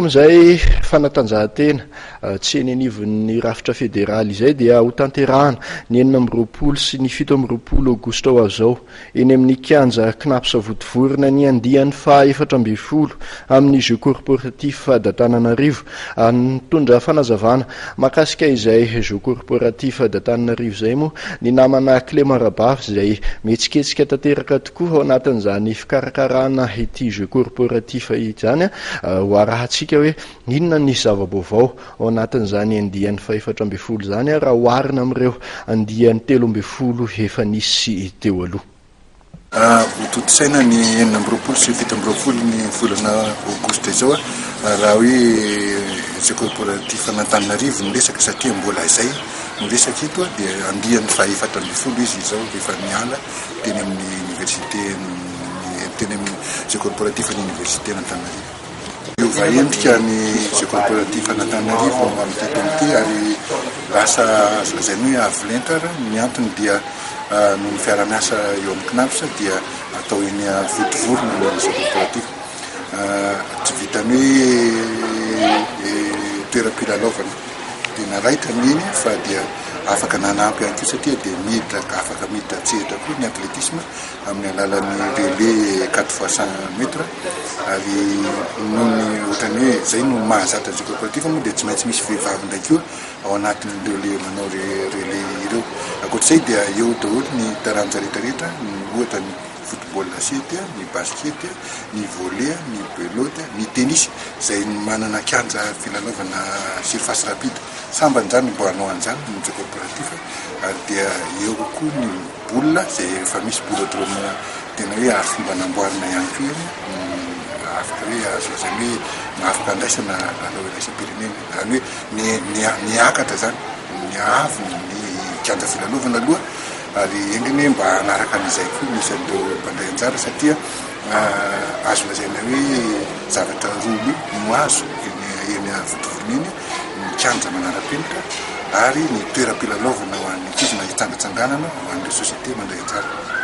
Amin'izay fanatanjahantena tsy eny anivon'ny rafitra federaly izay dia hotanterahana ny 26 sy ny 27 aogositra ho avy izao eny amin'ny kianja Cnaps Vontovorona ny andiany faha 14 amin'ny Jeux Corporatifs d'Antananarivo. Nitondra fanazavana mahakasika izay Jeux Corporatifs d'Antananarivo izay moa ny namana Clément Rabavy izay mihetsiketsika tanteraka tokoa ao anatin'izany fikarakarana ity Jeux Corporatifs izany. Ho arahantsika hoe inona ny zava-baovao ao anatin'izany andiany faha-14 izany raha oharina amin'ireo andiany 13 efa nisy teo aloha. Hotontosaina ny 26 sy 27 ny volana aogositra izao raha hoe Jeux Corporatifs an'Antananarivo no resaka satria mbola izay no resaka eto dia andiany faha-14 izy izao rehefa miala teny amin'ny université teny amin'ny Jeux Corporatifs ny université an'Antananarivo. Miova endrika ny Jeux Corporatifs an'Antananarivo amin'ity taona ity ary lasa azo lazaina hoe avo lenta ary ny antony dia noho ny fiaraha-miasa eo amin'ny CNaPS dia atao eny Vontovorona ny Jeux Corporatifs. Tsy vitan'ny hoe toeram-pilalaovana tena raitra ny eny fa dia afaka nanampy ihany koa satria dia miditra afaka miditra an-tsehatra koa ny athlétisme amin'ny alalan'ny relais quatre fois cent mètres ary noho ny ohatran'ny hoe izay no mahazatra ny Jeux Corporatifs moa dia tsy maintsy misy vehivavy indray koa ao anatin'ireo le manao relais ireo. Ankoatr'izay dia eo daholo ny taranja rehetrarehetra, ohatra ny football à sept, ny basket, ny volley, ny belote, ny tennis izay manana kianja filalaovana surface rapide. Sambany izany mbo hanao an'izany ny Jeux Corporatifs ary dia eo koa ny boule izay efa misy boulodrome tena hoe ary fomba namboarina ihany koa iny afaka hoe azo lazaina hoe afaka andraisana lalao iraisam-pirenena. Izany hoe niakatra izany ny haavony ny kianja filalaovana aloha ary enga anie mba hanaraka an'izay koa ny isan'ireo mpandray anjara satria azo lazaina hoe zavatra roa no azo eny eny Vontovorona eny, ny kianja manara-penitra ary ny toeram-pilalaovana ho an'ny ankizy na hitsangatsanganana ho an'ireo société mandray anjara.